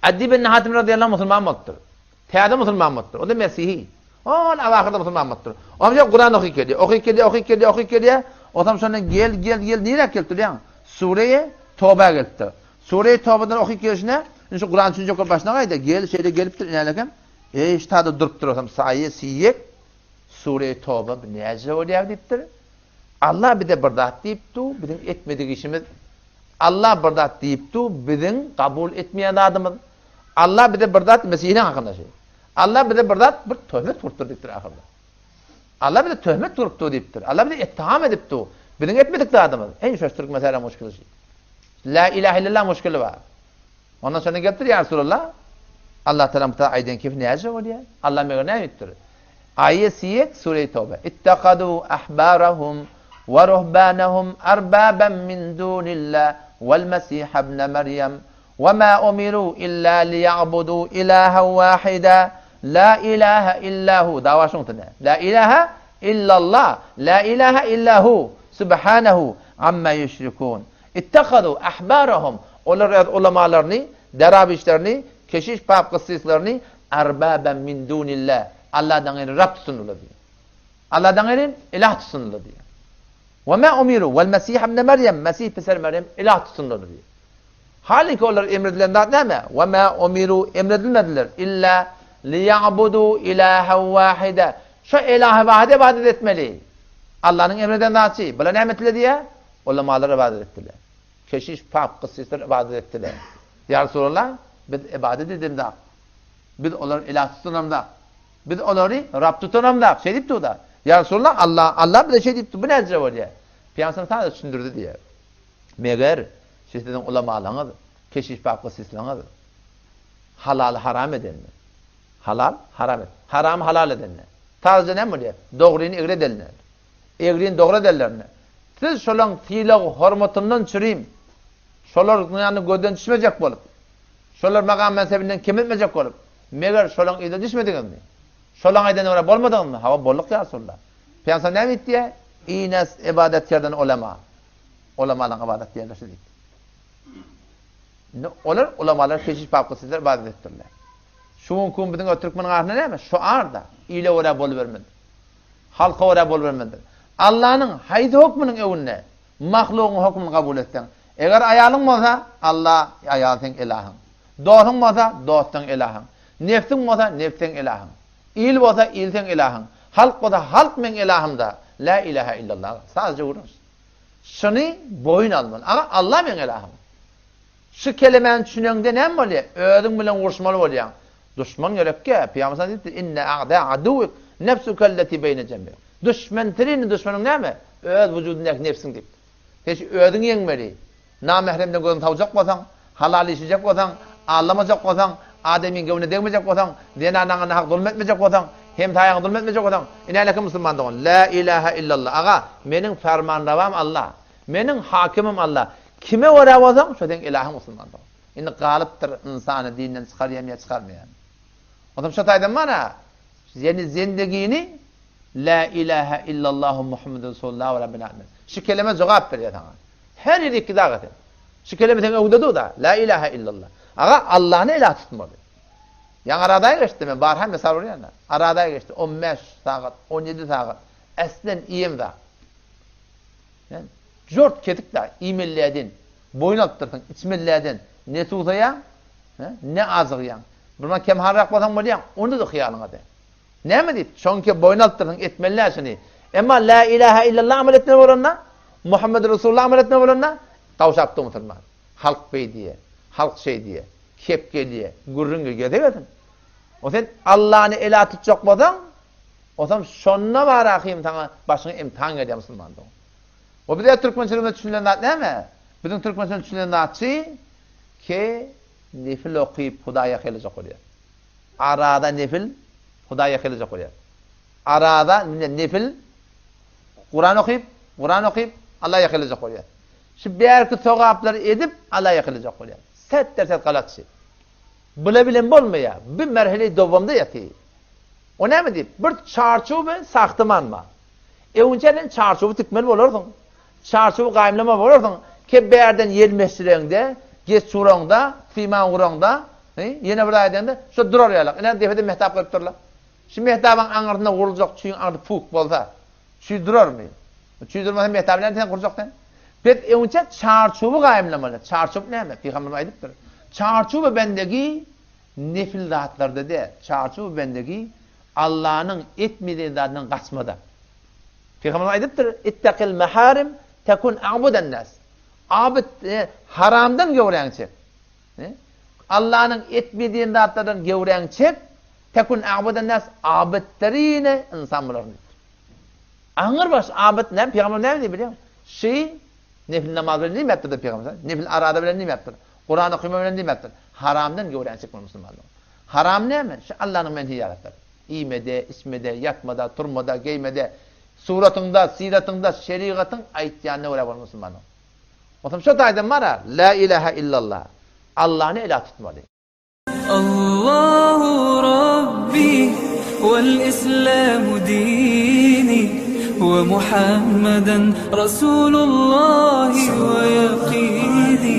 Adi ibn Hatim radiyallahu anh musulman bolupdyr. Täze musulman bolupdyr. O da mesihi. Ol awahyrda musulman bolupdyr. Oňa şo Kuran okyp gelýär. Okyp gelýär, okyp gelýär, okyp gelýär. Otam şondan gel, gel, gel nirä gelipdir bilýäňmi? Sureýe Toba gelipdir. Sureýe Tobadan okyp gelşine, indi şu Kuran düşünjek bolup başyna gaýda, gel şeýle gelipdir inälekem. Eý, şu tada durupdyr otam saýy, siýek. Sureýe Toba bu näce bolýar diýipdir. Allah bize bir zat diýipdi, biziň etmedik işimiz. Allah bir zat diýipdi, biziň kabul etmeýän zadymyz. Allah bize bir zat, Mesihiniň hakynda şeý. Allah bize bir zat, bir töhmet gurupdyr diýipdir ahyrda. Allah bize töhmet gurupdy diýipdir. Allah bize ittiham edipdi. Biziň etmedik zadymyz. Eý, şu türk mesele muşkili şi. La ilahe illallah muşkili bar. Ondan sonra gelipdir ya Resulallah. Allah Teala muta aýdan keyfi näce bolýar? Allah meger näme diýipdir? Aýe siýek sure Tawbe. Ittehadu ahbarahum we ruhbanahum arbaban min dunillah wal Mesih ibn Meryem we ma umiru illa liýa'budu ilahan wahida la ilaha illa hu. Dawa şuň üstünde. La ilaha illallah. La ilaha illa hu. Subhanahu amma ýüşrikun. Ittehadu ahbarahum olar öz ulamalaryny, derabişlerini, keşiş pap gyssyslaryny arbaban min dunillah Allahdan gaýry Rab tutundylar diýýär. Allahdan gaýry ilah tutundylar diýýär. Ve ma umiru vel Mesih ibn Meryem Mesih piser Meryem ilah tutundylar diýýär. Haliki olar emredilen zat näme? Ve ma umiru emredilmediler illa liýa'budu ilahan wahida. Şu ilahi wahide ibadet etmeli. Allah'yň emreden zatçy. Bular näme etdiler diýýär? Ulamalar ibadet etdiler. Keşiş, pap, gyssyslar ibadet etdiler. Ýa Resulallah, biz ibadet edemzak. Biz olary ilah tutunamzak. Biz olary Rab tutunamzak. Şeý diýipdi o-da. Ýa Resulallah, Allah, Allah bize şeý diýipdi. Bu näce bolýar? Pygamberimiz sada düşündirdi diýýär. Meger, şu siziň ulamalaryňyz, keşiş, pap, gyssyslaryňyz halaly haram edendir. Halal, haram et. Haramy halal edenler. Sadaja näme bolýar? Dogryny egri edenler. Egrini dogry edenlerine. Siz şolaň sylag hormatyndan çürim, şolar ýanyna gözden düşmejek bolup, şolar magam mensebinden kemeltmejek bolup, meger şolaň yzyna düşmediňizmi? Şolaň aýdanyna görä bolmadyňyzmy? Hawa, bolduk ýa Resulallah. Pygamber näme diýdi diýýär? Ines ybadat kerden ulema. Ulamalaryň ybadat diýenleri şu diýdi. Indi olar ulamalar keşiş papka sizler ybadat etdirler. Şu günki gün biziň türkmeniň arasynda näme? Şu arda ile görä bolubermedi. Halka görä bolubermelidir. Allanyň haýsy hökmüniň öňünde mahlugyň hökmüni kabul etseň, eger aýalyň bolsa, Alla, aýal seň ilahyň. Dostuň bolsa, dost seň ilahyň. Nebsiň bolsa, nebs seň ilahyň. Il bolsa, il seň ilahyň. Halk bolsa, halk meň ilahymda. Lä ilahe illallah. Sadaja gürrüň. Şuny boýun almaly. Aga, Alla meň ilahym. Şu kelemäni düşüneňde näme bolýar? Özüň bilen uruşmaly bolýaň. Duşman gerekkä, Pygamber sallallahu diýipdir, Inne a'da aduwwik nefsukelleti beýne jembik. Duşman tirini duşmanyň näme? Öz wujudyndaky nebsiň diýipdir. Sen şu özüňi ýeňmeli. Namähremden gözüňi sawjak bolsaň, halal işlejek bolsaň, aldamajak bolsaň, adamyň göwnüne degmejek bolsaň, zenanaňa nahak zulum etmejek bolsaň, hemsaýaňa zulum etmejek bolsaň, ine hälki musulman dogan, La ilahe illallah, aga, meniň fermanrewam Allah. Meniň hakimim Allah. Kime görä bolsaň, şo seň ilahyň musulman dogan. Indi galypdyr ynsany dinden çykarýamy ýa çykarmaýamy. Onsoň şo taýdan mana ýeni zendigini La ilahe illallahu Muhammedun Resulullah bilen bina etmeli. Şu keleme jogap berýär saňa. Her ýeri iki daga sen. Şu keleme seň öňüňde dur-da. La ilahe illallah. Aga Allany ilah tutmaly. Ýaňy aradaý geçdi men barha mysal urýan-da. Aradaý geçdi 15 sagat, 17 sagat. Eslen iýemzak. Sen jort kesik-dä, iýmeliläden, boýun alypdyrsyň, içmeliläden, ne suwsaýaň, ne ajygýaň. Bir mahal kemhalrak bolsaň bolýaň, onda-da hyýalyňa däl. Näme diýip, şoňki boýun alypdyrsyň, etmeli-dä şuny. Emma Lä ilähä illallah amal etmeli bolanda, Muhammedur Resulullah amal etmeli bolanda, gawşap dur musulman. Halk beý diýýär, halk şeý diýýär, kep gelýär, gürrüň gelýär, gelse gelsin. O sen Allany ela tutjak bolsaň, Osam şonda bar ahym saňa başyňa imtihan gelýär musulman dogan. O bize türkmençiligimizde düşünilen zat näme? Biziň türkmençiligimizde düşünilen zatçy ke nefil okyp Hudaýa helajak bolýar. Arada nefil Hudaýa helajak bolýar. Arada nefil Kuran okyp, Kuran okyp Allaha helajak bolýar. Şu bärki sogaplary edip Allaha helajak bolýar. Set derset galatçy. Bile bilen bolmaýar. Bir merhele dowamda ýatyr. O näme diýip? Bir çarçuwy sahtyman bar. Öňünçä sen çarçuwy tikmeli bolarsyň. Çarçuwy gaýymlamaly bolarsyň. Ke bärden ýel mesjireňde, geç uraňda, syman guraňda, He, ýene bir aýdanda, şo durar ýalak. Ine, depede mehtap gelip durlar. Şu mehtabyň aňyrsynda guruljak çüýüň aňyrsy puk bolsa, çüý durarmy? Çüý durmasa mehtaby nädip sen gurjak sen? Biz öňçe çarçuwy gaýymlamaly. Çarçuw näme? Pygamberimiz aýdypdyr. Çarçuwy bendegi nefil zatlarda däl. Çarçuwy bendegi Allanyň etme diýen zadyndan gaçmada. Pygamberimiz aýdypdyr, Ittakil maharim tekun a'budan nas. Abyt e, haramdan göwräňi çek. E? Allanyň etme diýen zatlardan göwräňi çek, tekun a'budan nas, abytterine ynsan bolarsyň diýipdir. Aňyrbaş abyt näme? Pygamber näme diýip bilýäňmi? Şi nefil namaz bilen diýmäpdir-de pygamber. Nefil araza bilen diýmäpdir. Kuran okyma bilen diýmäpdir. Haramdan göwräňi çekmeli musulmanlar. Haram näme? Şu Allanyň menhiýatlary. Iýmede, içmede, ýatmada, turmada, geýmede, suratyňda, syratyňda şerigatyň aýtýanyna görä bolmaly musulmanyň. Onsoň şo taýdan bar-a, La ilahe illallah. Allany ilah tutmaly. Allahu Rabbi wal Islamu dini we Muhammeden Rasulullahi we ýakini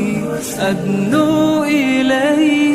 adnu ileýhi.